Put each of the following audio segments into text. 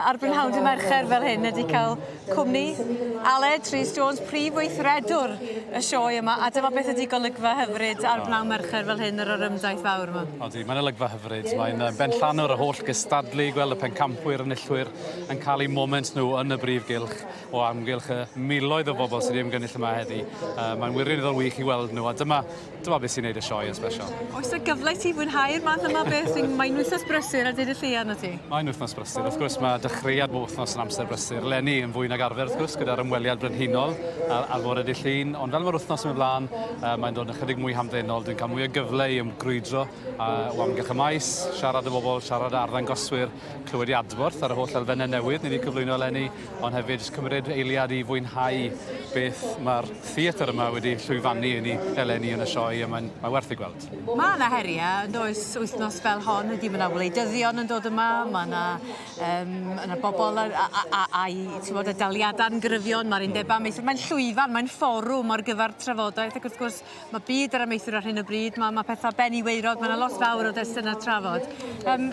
Ar brynhawn dy Mercher fel hyn ydi cael cwmni Aled Rhys Jones, prif weithredwr y sioe yma, a dyma beth ydi golygfa hyfryd ar bnawn Mercher fel hyn ar yr ymdaith fawr yma. Odi, mae'n olygfa hyfryd. Mae'n benllanwr y holl gystadlu, gweld y pencampwyr, enillwyr yn cael eu moment nhw yn y brif gylch o amgylch y miloedd o bobl sydd wedi ymgynnull yma heddi. Mae'n wirioneddol wych i weld nhw, a dyma Dyma beth sy'n neud y sioe yn sbesial. Oes 'na gyfle i ti fwynhau'r math yma o beth? Fi'n... Mae'n wythnos brysur a deud y lleia arnot ti. Mae'n wythnos brysur. Wrth gwrs ma' dechreuad bob wythnos yn amser brysur. Leni yn fwy nag arfer wrth gwrs gyda'r ymweliad brenhinol ar ar fore dydd Llun ond fel ma'r wythnos yn mynd mlan yy mae'n dod yn ychydig mwy hamddenol. Dwi'n cael mwy o gyfle i ymgrwydro yy o amgylch y maes, siarad â bobl, siarad â arddangoswyr, clywed i adborth ar y holl elfennau newydd ni 'di cyflwyno eleni ond hefyd jyst cymryd eiliad i fwynhau beth mae'r theatr yma wedi llwyfannu i ni eleni yn y sioe a mae'n mae werth ei gweld. Mae yna heriau, yn does, wythnos fel hon, ydy, mae yna wleidyddion yn dod yma, mae yna, um, yna bobl a, a, a, a'i, ti'n bod, y daliadau'n gryfion, mae'r undebau amaethwyr, mae'n llwyfan, mae'n fforwm ar gyfer trafodaeth ac wrth gwrs mae byd yr amaethwyr ar hyn o bryd, mae, mae pethau ben i waelod, mae yna lot fawr o destunau trafod. Um,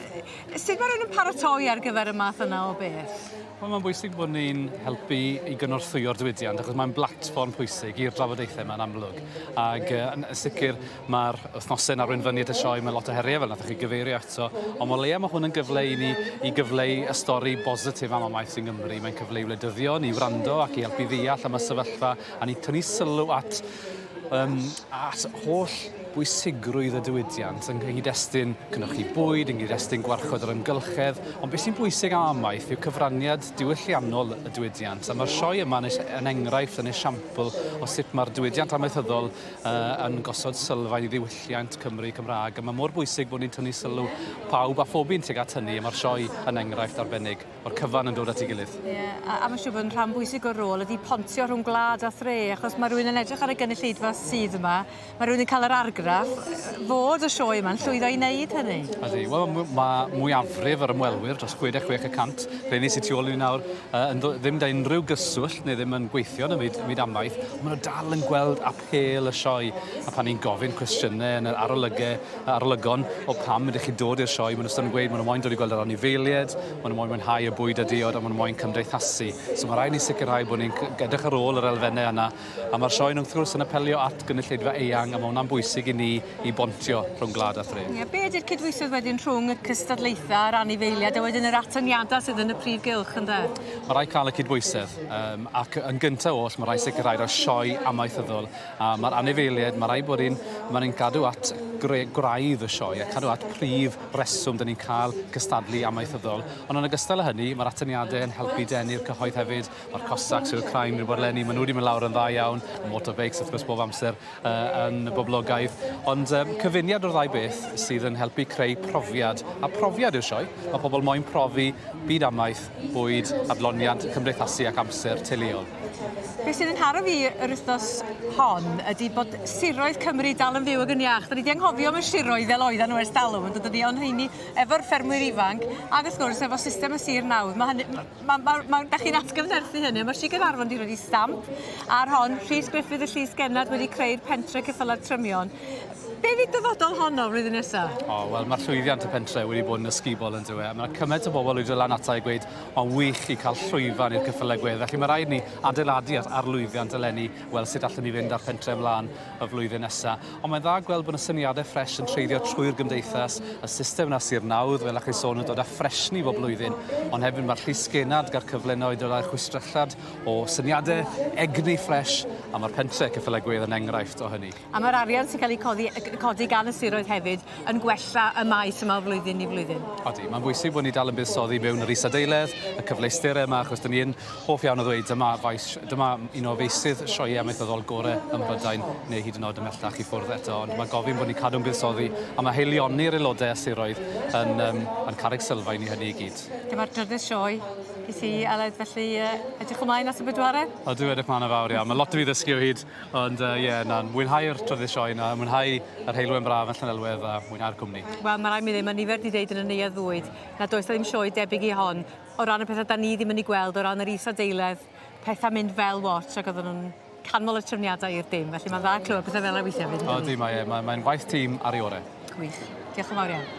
sut mae rhywun yn paratoi ar gyfer y math yna o beth? Wel, mae'n bwysig bod ni'n helpu i gynorthwyo'r diwydiant, achos mae'n blatfform pwysig i'r drafodaethau yma'n amlwg. Ac yn sicr mae'r wythnosau yn arwain fyny at y sioe, mae lot o heriau fel nathoch chi gyfeirio ato, ond o leia mae hwn yn gyfle i ni i gyfleu y stori bositif am amaeth yng Nghymru. Mae'n cyfle i wleidyddion i wrando ac i helpu ddeall am y sefyllfa a ni tynnu sylw at um, at holl bwysigrwydd y diwydiant yng nghyd-destun cynhyrchu bwyd, yng nghyd-destun gwarchod yr amgylchedd, ond beth sy'n bwysig am amaeth yw cyfraniad diwylliannol y diwydiant, a mae'r sioe yma yn, yn enghraifft, yn esiampl o sut mae'r diwydiant amaethyddol uh, yn gosod sylfaen i ddiwylliant Cymru Cymraeg, a mae mor bwysig bod ni'n tynnu sylw pawb a phob un tuag at hynny, a mae'r sioe yn enghraifft arbennig o'r cyfan yn dod at ei gilydd. Ie, a, a mae'n siŵr bod yn rhan bwysig o'r rôl ydy pontio rhwng gwlad a thre, achos mae rhywun yn edrych ar y gynulleidfa sydd yma, mae rhywun yn cael yr argraff fod y sioe yma'n llwyddo i wneud hynny. Ydy, wel mae mwyafrif yr ymwelwyr, dros 66 y cant, rheini sydd tu ôl i ni nawr, uh, yn ddim da unrhyw gyswllt neu ddim yn gweithio yn y myd, myd amaeth, ond maen nhw dal yn gweld apêl y sioe. A pan ni'n gofyn cwestiynau yn yr arolygau, arolygon o pam ydych chi'n dod i'r sioe, maen nhw wastad yn gweud maen nhw moyn dod i gweld yr anifeiliaid, maen nhw moyn mwynhau y bwyd a diod a maen nhw moyn cymdeithasu. So mae rhaid ni sicrhau bod ni'n edrych ar ôl yr elfennau yna a mae'r sioe wrth gwrs yn apelio at gynulleidfa eang a mae hwnna'n bwysig i ni i bontio rhwng gwlad a thre. Ie, be ydy'r cydbwysedd wedyn rhwng y cystadlaethau a'r anifeiliaid a wedyn yr atyniadau sydd yn y prif gylch ynde? Mae rhaid cael y cydbwysedd um, ac yn gyntaf oll mae rhaid sicrhau rhoi sioe amaethyddol A mae'r anifeiliaid, mae rhaid bod ni'n ma ni'n cadw at gwraidd y sioe a cadw at prif reswm dyn ni'n cael cystadlu amaethyddol. Ond yn ogystal â hynny, mae'r atyniadau yn helpu denu'r cyhoedd hefyd. Mae'r Cossacks yw'r Wcráin wedi bod eleni, maen nhw wedi mynd lawr yn dda iawn. Y motorbikes, wrth gwrs, bob amser uh, yn boblogaidd. Ond um, cyfuniad o'r ddau beth sydd yn helpu creu profiad. A profiad yw'r sioe. Mae pobl moyn profi byd amaeth, bwyd, adloniant, cymdeithasu ac amser teuluol. Be sydd yn nharo fi yr wythnos hon ydy bod siroedd Cymru dal yn fyw ag yn iach. Da ni 'di anghofio am y siroedd fel oeddan nhw ers talwm yn dydan ni ond rheini efo'r ffermwyr ifanc ag wrth gwrs efo system y sir nawdd ma' hynny ma' ma' ma' 'dach chi'n atgyfnerthu hynny a ma' Sir Gaernarfon 'di roid 'i stamp ar hon. Rhys Gruffydd y Llys Genad wedi creu'r pentre ceffylau trymion. Be' fydd dyfodol honno flwyddyn nesa? O wel ma'r llwyddiant y pentre wedi bod yn ysgubol yndyw e? A ma' 'na cymaint o bobol wedi dod lan ata i gweud Mae'n wych i cael llwyfan i'r ceffylau gwedd, felly mae rhaid ni adeiladu ar, ar lwyddiant eleni, weld sut allwn ni fynd â'r pentre ymlaen y flwyddyn nesaf. Ond mae'n dda gweld bod y syniadau ffres yn treiddio trwy'r gymdeithas, y system yna sir nawdd, fel ych chi sôn, yn dod â ffresni bob blwyddyn, ond hefyd mae'r llysgennad gael cyfle yno i dod â chwistrellad o syniadau egni ffres, a mae'r pentre ceffylau gwedd yn enghraifft o hynny. A mae'r arian sy'n cael ei codi, codi gan y siroedd hefyd yn gwella y maes yma o flwyddyn i flwyddyn. Odi, mae'n bwysig bod ni dal yn buddsoddi mewn yr isadeiledd, y cyfleusterau yma, achos dyn ni yn hoff iawn o ddweud dyma, faes, dyma un o feysydd sioeau amaethyddol gorau ym Mhrydain, neu hyd yn oed ymhellach i ffwrdd eto, ond mae gofyn bod ni'n cadw'n buddsoddi, a mae haelioni'r aelodau a siroedd yn, um, yn carreg sylfaen i hynny i gyd. Dyma'r drydydd sioe i ti, Aled, felly uh, edrych ymlaen at y bedwaredd? Ydw, edrych ymlaen yn fawr iawn. Mae lot o fi ddysgu o hyd. Ond yy ie, na, mwynhau'r trydydd sioe 'na, mwynhau yr heulwen braf yn Llanelwedd a mwynhau'r cwmni. Wel, ma' rai' mi ddeud, ma' nifer 'di deud yn y neuadd fwyd nad oes 'na ddim sioe debyg i hon o ran y petha 'dan ni ddim yn 'u gweld o ran yr isadeiledd, petha'n mynd fel watch ac odden nw'n canmol y trefniadau i'r dim, felly ma'n dda clywed pethe fel 'a weithie 'fyd yndydi? Odi, mae e, mae mae'n waith tîm ar ei ore. Gwych. Diolch yn fawr iawn.